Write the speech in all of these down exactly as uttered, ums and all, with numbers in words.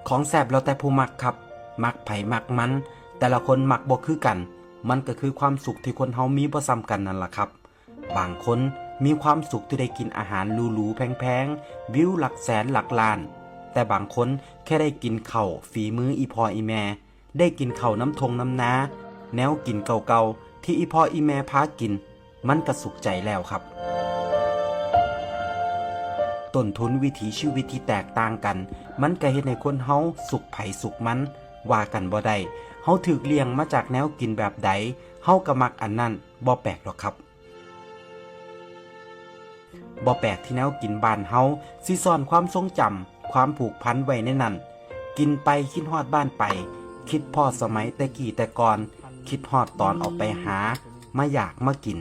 ของแซ่บแล้วแต่ผู้มักครับ มักไผมักมัน แต่ละคนมักบ่คือกัน มันก็คือความสุขที่คนเฮามีบ่ซ้ำกันนั่นล่ะครับ บางคนมีความสุขที่ได้กินอาหารหรูๆแพงๆ วิวหลักแสนหลักล้าน แต่บางคนแค่ได้กินข้าวฝีมืออีพ่ออีแม่ ได้กินข้าวน้ำทงน้ำนา แนวกินเก่าๆที่อีพ่ออีแม่พากิน มันก็สุขใจแล้วครับ ต้นทุนวิถีชีวิตที่แตกต่างกัน มันก็เฮ็ดให้คนเฮาสุขไผสุขมัน ว่ากันบ่ได้ เฮาถูกเลี้ยงมาจากแนวกินแบบใด เฮาก็มักอันนั้น บ่แปลกดอกครับ บ่แปลกที่แนวกินบ้านเฮาสิซ่อนความทรงจำ ความผูกพันไว้ในนั้น กินไปคิดฮอดบ้านไป คิดพ้อสมัยแต่กี้แต่ก่อน คิดฮอดตอนออกไปหา มาอยากมากิน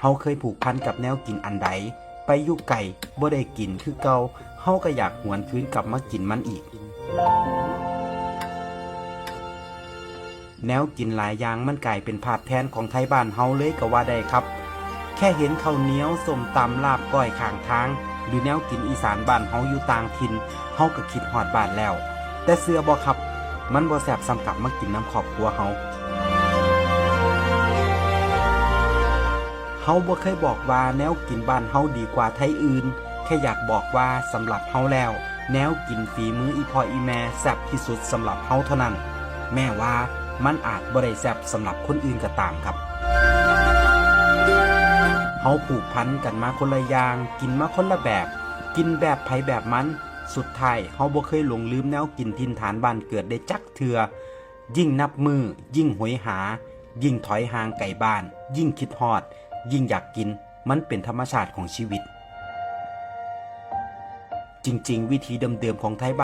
เฮาเคยผูกพันกับแนวกินอันใด ไปอยู่ไกลบ่ได้กินคือเก่า เฮาก็อยากหวนคืนกลับมากินมันอีก แนวกินหลายอย่างมันกลายเป็นภาพแทนของไทบ้านเฮาเลยก็ว่าได้ครับ แค่เห็นข้าวเหนียว ส้มตำ ลาบก้อยข้างทาง หรือแนวกินอีสานบ้านเฮาอยู่ต่างถิ่น เฮาก็คิดฮอดบ้านแล้ว แต่เชื่อบ่ครับ มันบ่แซ่บส่ำกลับมากินนำครอบครัวเฮา เฮาบ่เคยบอกว่าแนวกินบ้านเฮาดีกว่าไทอื่น แค่อยากบอกว่าสำหรับเฮาแล้ว แนวกินฝีมืออีพ่ออีแม่แซ่บที่สุดสำหรับเฮาเท่านั้น แม้ว่ามันอาจบ่ได้แซ่บสำหรับคนอื่นก็ตามครับ เฮาผูกพันกันมาคนละอย่าง กินมาคนละแบบ กินแบบไผแบบมัน สุดท้ายเฮาบ่เคยหลงลืมแนวกินถิ่นฐานบ้านเกิดได้จักเทื่อ ยิ่งนับมื้อ ยิ่งโหยหา ยิ่งถอยห่างไกลบ้าน ยิ่งคิดฮอด ยิ่งอยากกิน มันเป็นธรรมชาติของชีวิต จริงๆ วิถีเดิมๆของไทบ้าน